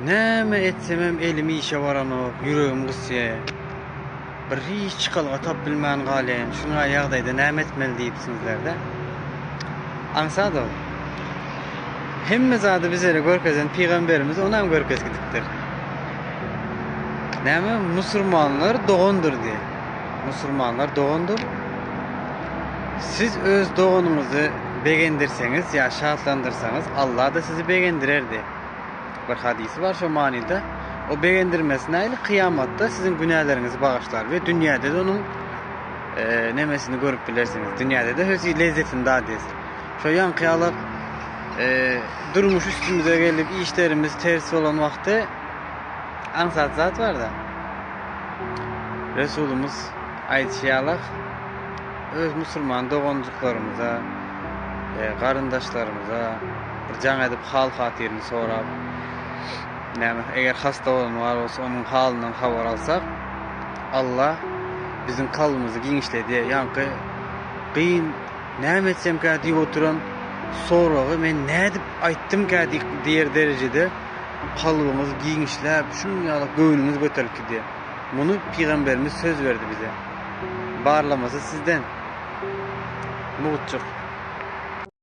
Näme etsemem elim işe baranok, ýüregim gysýa. Bir hiç çykalga tapyp bilmän galýan. Şuňa ýagdaýda näme etmeli diýipsiňizlerde. Aňsat ol. Hemme zady bizlere görkezen pygamberimiz onam görkezip gidipdir. Näme musurmanlar dogandyr diýe. Musurmanlar dogandyr. Siz öz doganyňyzy begendirseňiz ýa şatlandyrsaňyz Allah-da sizi begendirer diýe. Bir hadysy bar şo manyda. O begendirmesi nähili kyýamatda siziň günäleriňizi bagyşlar we dünýäde-de onuň nemesini görüp bilersiňiz. Dünýäde-de hözi lezzetini dadyz. Şo ýaňky ýaly durmuş üstümize gelip işlerimiz ters bolan wagty aňsat zat bar-da. Resulymyz aýdyşy ýaly öz musulman doganjyklarymyza, garyndaşlarymyza bir jaň edip hal-hatyryny sorap, näme, eger hasta bolan bar bolsa onuň halyndan habar alsak, Allah biziň kalbymyzy giňişledýär. Ýaňky gyn näme etsemkä diýip oturan soragy men nädip aýtdymkä diýer derejede kalbyňyz giňişläp, şuň ýaly göwnüňiz göterilip gidýär. Muny pygamberimiz söz berdi bize. Barlamasy sizden. Mugtjyk.